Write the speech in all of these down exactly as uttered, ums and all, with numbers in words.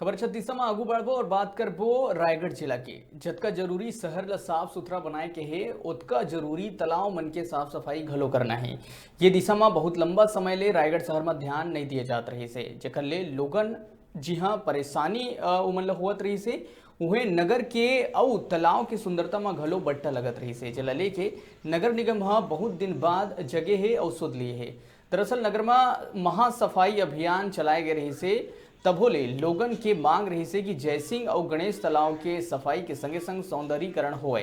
खबर छत्तीसा म आगू बढ़बो और बात करबो रायगढ़ जिला के। जतका जरूरी शहर ल साफ सुथरा बनाए के हे, ओतका जरूरी तालाब मन के साफ सफाई घलो करना हे। ये दिशा म बहुत लंबा समय ले रायगढ़ शहर म ध्यान नइ दिए जात रहिस हे, जेकर ले लोगन जिहां परेशानी, अ, उमन ल होवत रहिस हे, उहें नगर के अउ तालाब के सुंदरता म घलो बट्टा लगत रहिस हे, जेला लेके नगर निगम ह बहुत दिन बाद जगे हे अउ सुध लिए हे। दरअसल नगर म महासफाई अभियान चलाए गए रहिस हे, तभो ले लोगन के मांग रहिस हे कि जयसिंह अउ गणेश तालाब के सफाई के संगे संग सौंदर्यीकरण होए।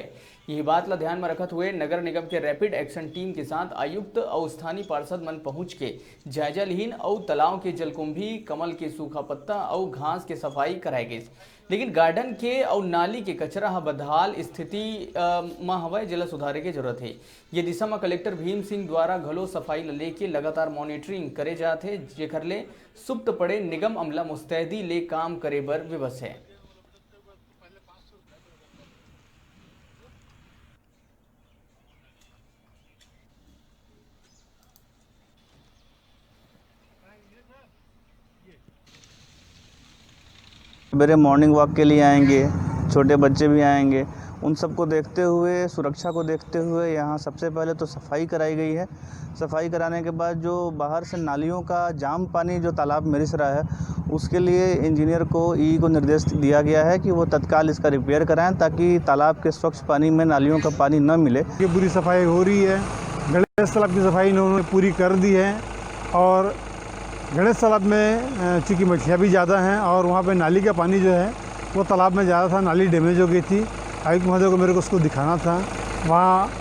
यही बात ला ध्यान में रखत हुए नगर निगम के रैपिड एक्शन टीम के साथ आयुक्त अउ स्थानीय पार्षद मन पहुंच के जायजा लिहिन अउ तालाब के जलकुंभी, कमल के सूखा पत्ता अउ घास के सफाई कराए गइस। लेकिन गार्डन के अउ नाली के कचरा ह बदहाल स्थिति, अ, म हवय, जेला सुधारे के जरूरत हे। ये दिशा म कलेक्टर भीम सिंह द्वारा घलो सफाई ल लेके लगातार मॉनिटरिंग करे जात हे, जेकर ले सुप्त पड़े निगम अमला मुस्तैदी ले काम करे बर विवश हे। सवेरे मॉर्निंग वॉक के लिए आएंगे, छोटे बच्चे भी आएंगे, उन सबको देखते हुए, सुरक्षा को देखते हुए यहाँ सबसे पहले तो सफाई कराई गई है। सफाई कराने के बाद जो बाहर से नालियों का जाम पानी जो तालाब में रिस रहा है, उसके लिए इंजीनियर को, ईई को निर्देश दिया गया है कि वो तत्काल इसका रिपेयर कराएं, ताकि तालाब के स्वच्छ पानी में नालियों का पानी न मिले। ये पूरी सफाई हो रही है। गणेश तालाब की सफाई इन्होंने पूरी कर दी है और गणेश तालाब में, अ, चूँकि मछलियाँ भी ज़्यादा हैं और वहाँ पे नाली का पानी जो है वो तालाब में ज़्यादा था, नाली डैमेज हो गई थी। आयुक्त महोदय को मेरे को उसको दिखाना था। वहाँ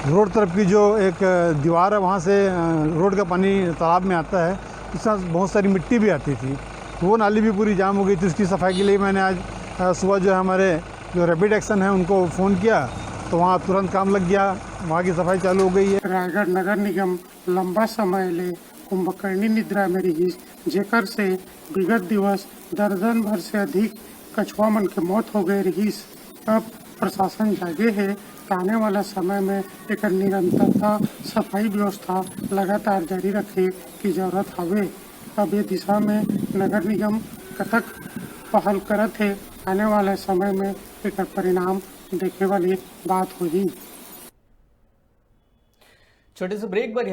रोड तरफ की जो एक, अ, दीवार है, वहाँ से, अ, रोड का पानी तालाब में आता है, उसमें बहुत सारी मिट्टी भी आती थी, वो नाली भी पूरी जाम हो गई थी। उसकी सफाई के लिए मैंने आज, अ, सुबह जो है हमारे जो रैपिड एक्शन है उनको फ़ोन किया, तो वहाँ तुरंत काम लग गया, वहाँ की सफाई चालू हो गई है। रायगढ़ नगर निगम लंबा समय ले कुंभकर्णी निद्रा में रिहिस, जेकर से विगत दिवस दर्जन भर से अधिक कछुआ मन के मौत हो गए रिहिस। अब प्रशासन जागे हे, त आने वाला समय में एकर निरंतरता, सफाई व्यवस्था लगातार जारी रखे की जरूरत हवे। अब ये दिशा में नगर निगम कतक पहल करत हे, आने वाला समय में एकर परिणाम देखे वाली बात होही। छोटे से ब्रेक बर